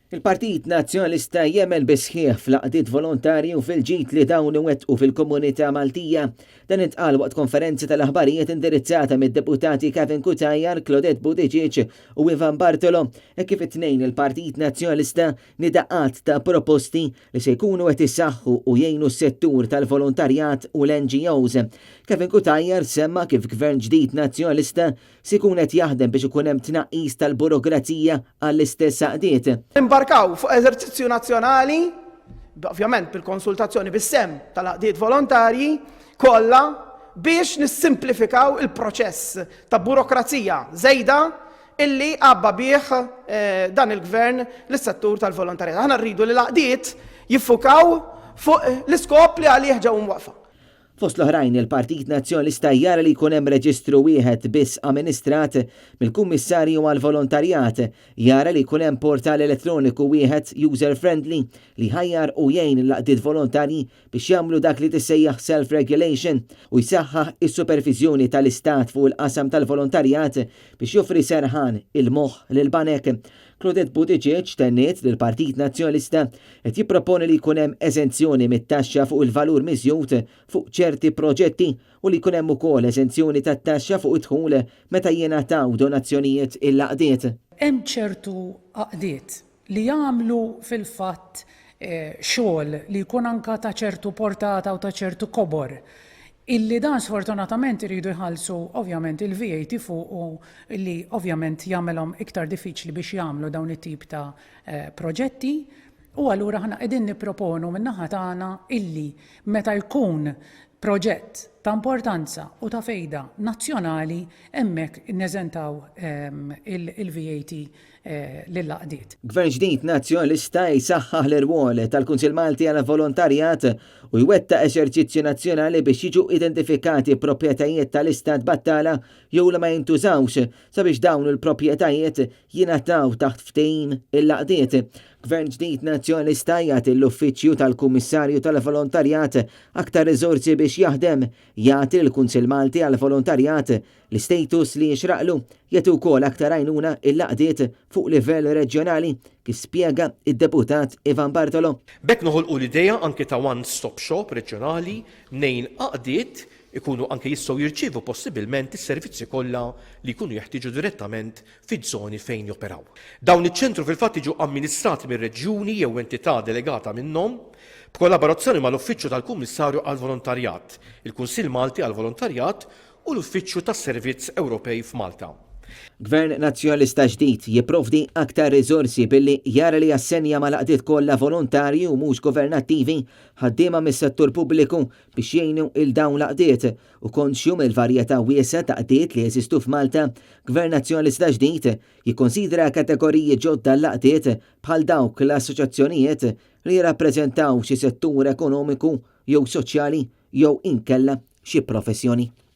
Il-Partit Nazzjonalista jemmen bis-sħiħ fl-għaqdiet volontarji u fil-ġid li dawn iwettqu fil-komunità Maltija. Dan intqal waqt konferenza tal-aħbarijiet indirizzata mid-Deputati Kevin Cutajar, Claudette Buttigieg u Ivan Bartolo, hekk kif it-Tnejn il-Partit Nazzjonalista nieda għadd ta' proposti li se jkunu qed isaħħu u jgħinu s-settur tal-volontarjat u l-NGOs. Kevin Cutajar semma kif Gvern ġdid Nazzjonalista se jkun qed jaħdem biex ikun hemm tnaqqis tal-burokrazija għall-istess għaqdiet. Nimbarkaw fuq eżerċizzju nazzjonali, ovvjament bil-konsultazzjoni bis-sehem tal-għaqdiet volontarji kollha biex nissimplifikaw il-proċess ta' burokrazija żejda illi għabba bih eh, dan il-gvern lis-settur tal-volontarjat. Aħna rridu li l-għaqdiet jiffukaw fuq l-iskop li għalih ġew imwaqqfa. Fost l-oħrajn, il-Partit Nazzjonalista jara li jkun hemm reġistru wieħed biss amministrat mill-Kummissarju għall-Volontarjat, jara li jkun hemm portal elettroniku wieħed user-friendly li jħajjar u jgħin l-għaqdiet volontarji biex jagħmlu dak li tissejjaħ self-regulation u jsaħħaħ is-superviżjoni tal-Istat fuq il-qasam tal-volontarjat biex joffri serħan il-moħħ lill-banek. Claudette Buttigieg tenniet li l-Partit Nazzjonalista qed jipproponi li jkun hemm eżenzjoni mit-taxxa fuq il-valur miżjud fuq ċerti proġetti u li jkun hemm ukoll eżenzjoni tat-taxxa fuq id-dħul meta jingħataw donazzjonijiet il-għaqdiet. Hemm ċertu għaqdiet li jagħmlu fil-fatt xogħol li jkun anke ta' ċertu portata u ta' ċertu kobor illi dan sfortunatament iridu jħallsu ovvjament il-VAT fuqu illi ovvjament jagħmilhom iktar diffiċli biex jagħmlu dawn it-tip ta' proġetti u allura aħna qegħdin nipproponu min-naħa tagħna illi meta jkun proġett ta' importanza u ta' fejda nazzjonali hemmhekk neżentaw il-VAT lill-għaqdiet. Gvern ġdid Nazzjonalista jsaħħaħ l-irwol tal-Kunsill Malti għall-Volontarjat u jwettaq eżerċizzju nazzjonali biex jiġu identifikati proprjetajiet tal-Istat battala jew li ma jintużawx sabiex dawn il-proprjetajiet jingħataw taħt ftehim il-għaqdiet. Gvern ġdid Nazzjonalista jagħti l-Uffiċċju tal-Kummissarju tal-Volontarjat aktar riżorsi biex jaħdem, jagħti lill-Kunsill Malti għall-Volontarjat l-istatus li jixraqlu, jagħti wkoll aktar għajnuna l-għaqdiet fuq livell reġjonali, kif spjega d-Deputat Ivan Bartolo. B'hekk noħolqu l-idea anke ta' one stop shop reġjonali mnejn għaqdiet ikunu anke jistgħu jirċievu possibilment is-servizzi kollha li jkunu jeħtieġu direttament fiż-żoni fejn joperaw. Dawn iċ-ċentru fil-fatt jiġu amministrati mir-reġjuni jew entità delegata minnhom, b'kollaborazzjoni mal-Uffiċċju tal-Kummissarju għall-Volontarjat, il-Kunsill Malti għall-Volontarjat u l-Uffiċċju tas-Servizz Ewropej f'Malta. Gvern Nazzjonalista ġdid jipprovdi aktar riżorsi billi jara li jassenja mal-għaqdiet kollha volontarji u mhux governattivi ħaddiema mis-settur pubbliku biex jgħinu 'il dawn l-għaqdiet u konxju mill-varjetà wiesgħa ta' għaqdiet li jeżistu f'Malta, Gvern Nazzjonalista ġdid jikkonsidra kategoriji ġodda għall-għaqdiet bħal dawk l-assoċjazzjonijiet li jirrappreżentaw xi settur ekonomiku jew soċjali jew inkella xi professjoni.